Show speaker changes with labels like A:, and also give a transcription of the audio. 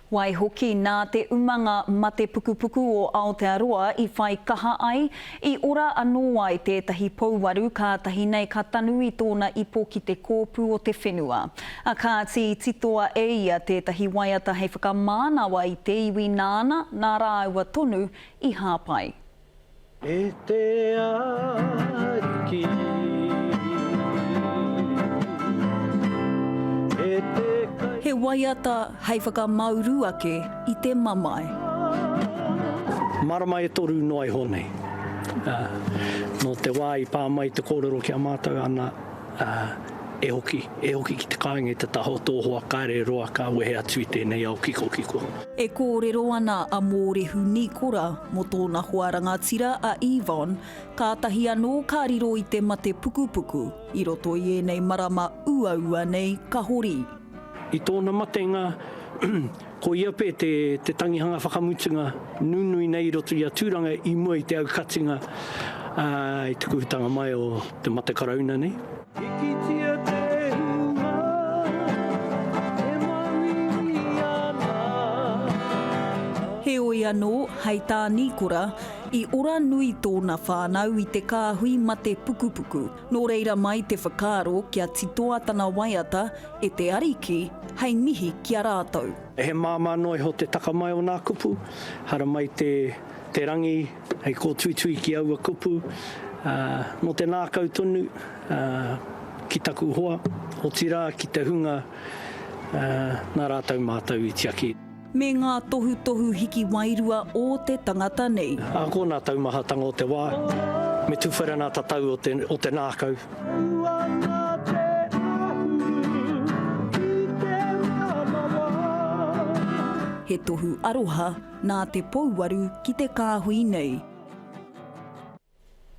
A: Waihoki, nā te umanga mate pukupuku o Aotearoa i whai kaha ai, i ora anō ai tētahi pouaru kātahi nei ka tanu i tōna ipo ki te kōpū o te whenua. A kāti i titoa e ia tētahi waiata hei whakamānawa i te iwi nāna, nā rāua tonu i hāpai.
B: E te Ariki, e te Kai.
A: He waiata hei whakamauru ake i te mamae.
B: Marama e toru noa iho nei. Nō te wā i pā mai te kōrero ki a mātou, ana, e hoki, e hoki ki te kāinga i te taha o tō hoa kāre roa ka wehe atu i tēnei ao kikokiko.
A: E kōrero ana a Mōrehu Nīkora mō tōna hoa rangatira a Yvonne, kātahi anō ka riro i te mate pukupuku i roto i ēnei marama uaua nei ka hori.
B: I tōna matenga, ko ia pē te, te tangihanga whakamutunga nunui nei i roto i a Tūranga i mua i te aukatinga, ā, i te kuhutanga mai o te mate karauna nei. Hikitia te hunga e mauiui ana.
A: Heoi anō, hei tā Nīkora, i ora nui tōna whānau i te kāhui mate pukupuku, nō reira mai te whakaaro kia titoa tana waiata e te Ariki hei mihi ki a rātou.
B: He māmā noa iho te taka mai o nā kupu, haramai te, te rangi hei kōtuitui ki aua kupu, ā, nō te nākau tonu, ā, ki taku hoa, otirā ki te hunga, ā, nā rātou mātou i tiaki.
A: Me ngā tohutohu hiki wairua o te tangata nei.
B: Ahakoa nā taumahatanga o te wā, me tuwhera nā tatau o te, o te nākau.
A: He tohu aroha nā te pouaru ki te kāhui nei.